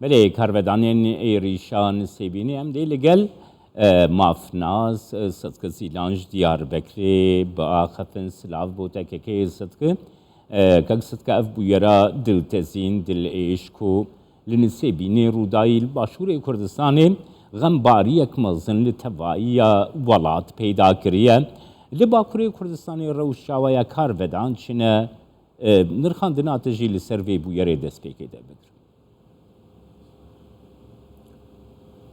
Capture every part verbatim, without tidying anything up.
Belê, karvedanên êrîşa Nisêbînê em dê li gel, e, mafnas, e, Sidqi Zîlan ji Diyarbekirê biaxifin. Silav bo te kekê Sidqi. E, kek Sidqi, ev bûyera diltezîn, dilêş ku li Nisêbînê rûdayî li Başûrê Kurdistanê xembariyek mezin li tevahiya welat peyda kiriye. Li Bakurê Kurdistanê rewşa we ya karvedan çi ne? E, nirxandina te jî li ser vê bûyerê destpêkê de bigirin.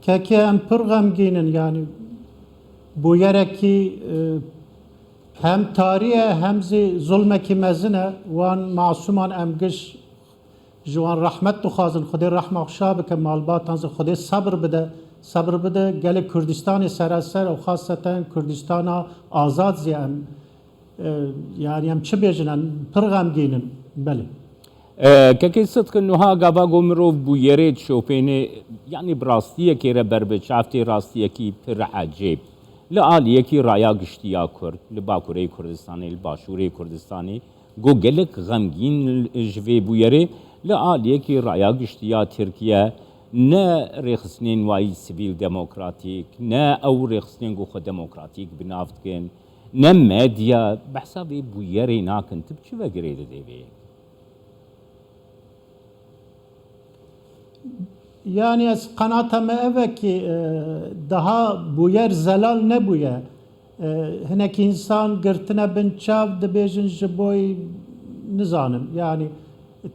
Kekê, em pir xemgîn in, yanî bûyerekî, e, hem tarî ye, hem zî zulmekî mezin e. Wan masûman em giş ji wan rehmet dixwazin, Xwedê rehma xwe şa bike, malbatan zî Xwedê sebir bide, sebir bide gelê Kurdistanê sereser û xaseten Kurdistana azad zî em E, yanî em çi bêjin, em pir xemgîn in. Belê. E, kekê Sidqi, niha gava ku mirov bûyerê dişopêne, yanî bi rastiyekê re ber bi çav tê, rastiyekî pir ecêb. Li aliyekî raya giştî ya Kurd, li Bakurê Kurdistanê, li Başûrê Kurdistanê, ku gelek xemgîn ji vê bûyerê, li aliyekî raya giştî ya Tirkiye, ne rêxistinên wayî sivîl demokratîk, ne ew rêxistinên ku xwe demokratîk bi nav dikin, ne medya behsa vê bûyerê nakin. Tu bi çi ve girê didê vê yekê? Yanî ez qenaeta me ev e kî, e, daha bûyer zelal nebûye. E, hinekî însan girtine bin çav, dibêjin ji boy, nizanim, yanî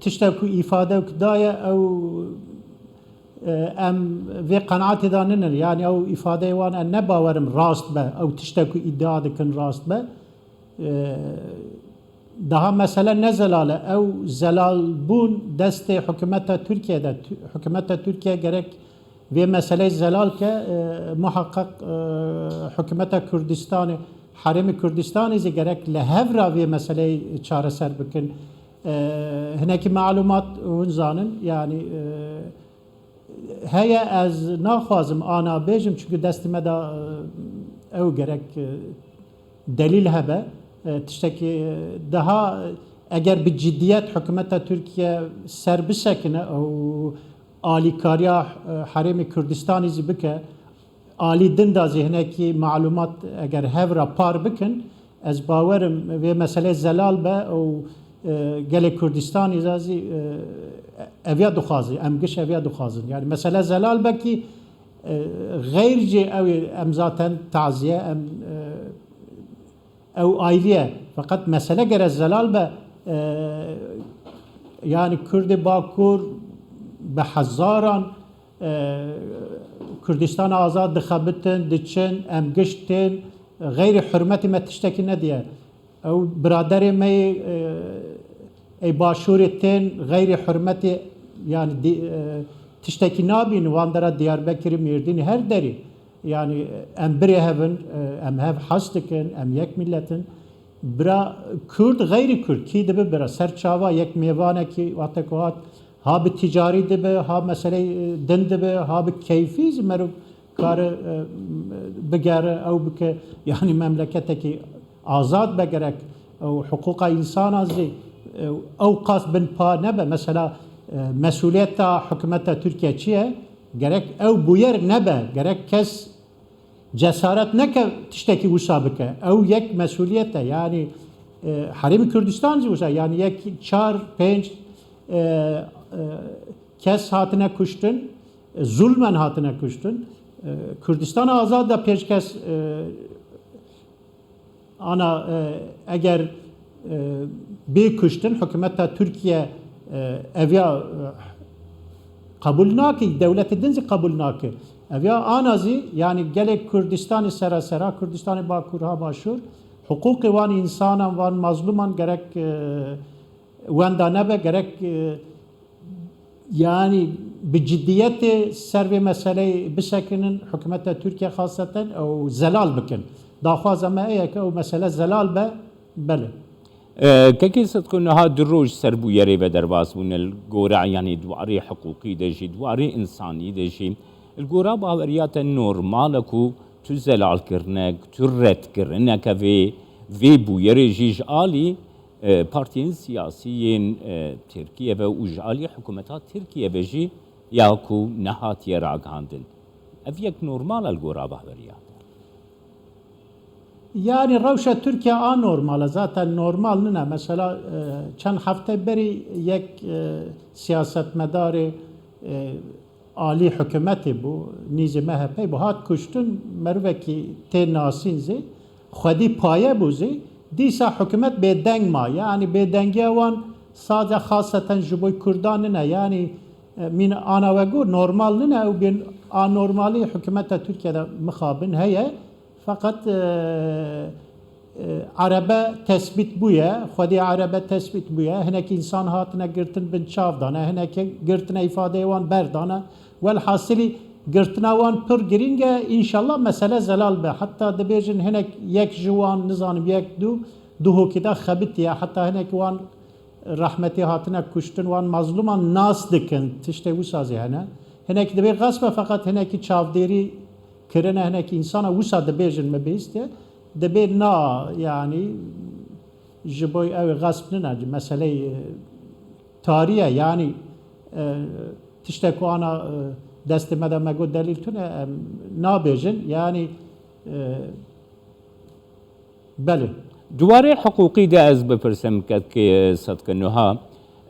tiştek ku îfade ku daye ew, e, em vê qenaetê de ninin. Yanî ew îfadeyê wan, e, ne bawerim rast be, ew tiştek ku îdia dikin rast be. E, daha mesele ne zelal e. Ew zelalbûn destê hikûmeta Tirkiye de, Tü-, hikûmeta Tirkiye gerek vê meseleyê zelal ke, e, muheqeq, e, hikûmeta Kurdistanê, Herêmê Kurdistanê zî gerek li hev re vê meseleyê çareser bikin. E, hinekî malumat hûn zanin, yanî, e, heye, ez naxwazim ana bêjim, çunku destê me de, e, ew gerek, e, delîl hebe. E, tiştekî, e, daha, e, eger bi ciddiyet hikûmeta Tirkiye ser bisekine û alîkariya, e, Herêmê Kurdistanê zî bike, alî din de zî hinekî malumat eger hev re par bikin, ez bawerim vê meselê zelal be û, e, gelê Kurdistanê de zî, e, eviya dixwazî, em giş eviya dixwazin. Yanî mesele zelal be kî, e, xeyr jê ew ê, em zaten taziye, em, e, ew ayrî ye. Feqet mesele gere zelal be, e, yanî Kurdê Bakur bi hezaran, e, Kurdistana Azad dixebitin, diçin, em giş tên, xeyrî hurmetê me tiştekî nediye. Ew biraderê me yê, e, ê Başûrê tên, xeyrî hurmetê, yanî di-, e, tiştekî nabînin, wan dera Diyarbekirê, Mêrdînê, her derî. Yanî em birê hev in, e, em hev hez dikin, em yek milet in. Bira Kurd, xeyrî Kurd, kî dibe bira? Ser çava yek mêvanekî, wextek hat, ha bi ticarî dibe, ha meseley, e, din dibe, ha bi keyfî zî merû kare, e, bigere, ew bike, yanî memleketekî azad be gerek, ew hiqûqa însana zî, e, ew qas bin pa nebe. Mesela, e, mesûliyeta hikûmeta Tirkiye çi ye? Gerek ew bûyer nebe, gerek kes cesaret neke tiştekî wisa bike. Ew yek mesûliyet e. Yanî, e, Herêmê Kurdistan jî wisa, yanî yek çar, pênc, e, e, kes hatine kuştin, e, zulmen hatine kuştin. E, Kurdistana Azad de pênc kes, e, ana, e, eger, e, bê kuştin, hikûmeta Tirkiye, e, eviya, e, qebûl nake, dewletê din zî qebûl nake. Eviya ana zî, yanî gelê Kurdistanê sereser, ha Kurdistanê Bakur, ha Başûr, hiqûqê wan însanan, wan mazlûman gerek, e, wenda nebe, gerek, e, yanî bi ciddiyetê ser vê meseleyê bisekinin, hikûmeta Tirkiye xaseten, ew zelal bikin. Daxwaza me eye ke ew mesele zelal be, belê. E, kekê Sidqi, niha du roj ser bûyerê ve derbas bûne, li gora, yanî di warê hiqûqî de jî, di warê însanî de jî, li gora baweriya te normal e ku tu zelalkirinek, tu redkirineke vê, vê bûyerê jî ji alî, e, partiyên siyasî yên, e, Tirkiye ve û ji alî hikûmeta Tirkiye ve jî ya ku nehatiye ragihandin. Ev yek normal e li gora bahweriya te? Yani rewşa Tirkiye anormal e. Zaten normal nine. Mesela e, çend hefte berî yek e, siyasetmedarê e, alî hikûmetê bû, nîzê M H P bû, hat kuştin, merivekî tê nasîn zî, xwedî paye bû zî, dîsa hikûmet bêdeng ma. Yani bêdengiya wan sadece xaseten ji bo Kurdan nine. Yani e, mîn ana we got normal nine, ew bên anormalî hikûmeta Tirkiye de mixabin heye. Feqet e, e, erebe tesbît bûye, xwedî erebe tesbît bûye. Hinek însan hatine girtin bin çav dane, hinek girtine îfadeyê wan berdane. Welhasilî girtina wan pir girîng e, înşallah mesele zelal be. Heta dibêjin hinek yek ji wan, nizanim yek du, Duhokê de xebitiye. Heta hinek wan rehmetî hatine kuştin, wan mazlûman nas dikin, tiştê wisa zî hene. Hinek dibê xesp e, feqet hinekî çavdêrî kirine, hinekî însana wisa dibêjin me bihîstiye. Dibê na, yanî ji bo ew ê xesp nine, meseleyê e, tarî ye, yanî e, tiştek ku ana e, destê me de me got delîl tune, em nabêjin, yanî e, belê. Di warê hiqûqî de ez bipirsim, ketkê Sedke Nuha,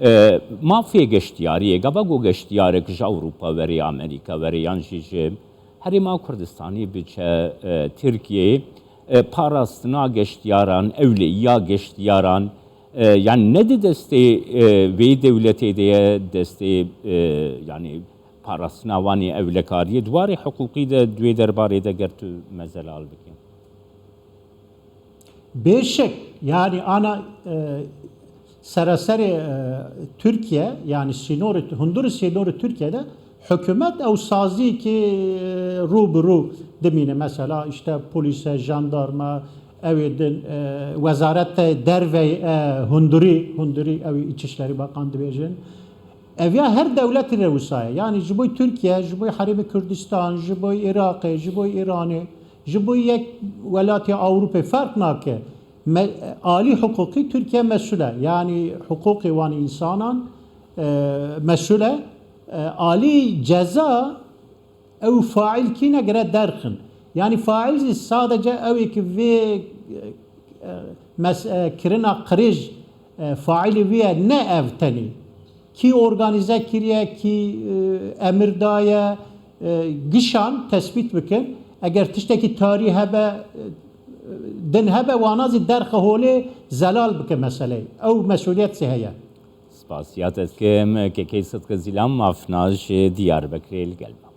e, mafê geştiyariyê, gava ku geştiyarek ji Ewropa were, Amerîka were yan jî ji Herêma Kurdistanê biçe e, Tirkiyeyê, e, parastina geştiyaran, ewleyiya geştiyaran, e, yani ne di destê e, vê dewletê de ye, destê e, yani parastina wan ê ewlekariyê. Di warê hiqûqî de, di wê derbarê de ger tu me zelal bikî. Bêşek, yani ana e, seraserê e, Tirkiye, yani sînorê, hundirê sînorê Tirkiye de hikûmet ew sazî ki e, rû bi rû dimîne. Mesela işte polîse, jandarma, ew ê din e, wezarete derve e, hundirî, hundirî ew ê Îçişlerî Bakan dibêjin. Ev ya her dewletî re wisa ye. Yani ji bo Tirkiye, ji bo Herêmê Kurdistan, ji bo Iraqê, ji bo Îranê, ji bo yek welatê Ewropê ferq nake. Me, alî hiqûqî Tirkiye mesul e. Yani hiqûqê wan însanan e, mesul e. E, alî ceza ew faîl kî ne gere derxin. Yani faîl zî sadece ew ê ki vê e, mes, e, kirina qirêj e, faîlê wî ye, ne ev tenê. Kî organîze kiriye, kî e, emir daye, e, gişan tespît bikin. Eger tiştekî tarî hebe, e, din hebe, wana zî derxe holê zelal bike meseleyê. Ew mesuliyet zî heye. Spasiya te dikim, kekê Sidqi Zîlan Mafna ji Diyarbekirê li gel me bû.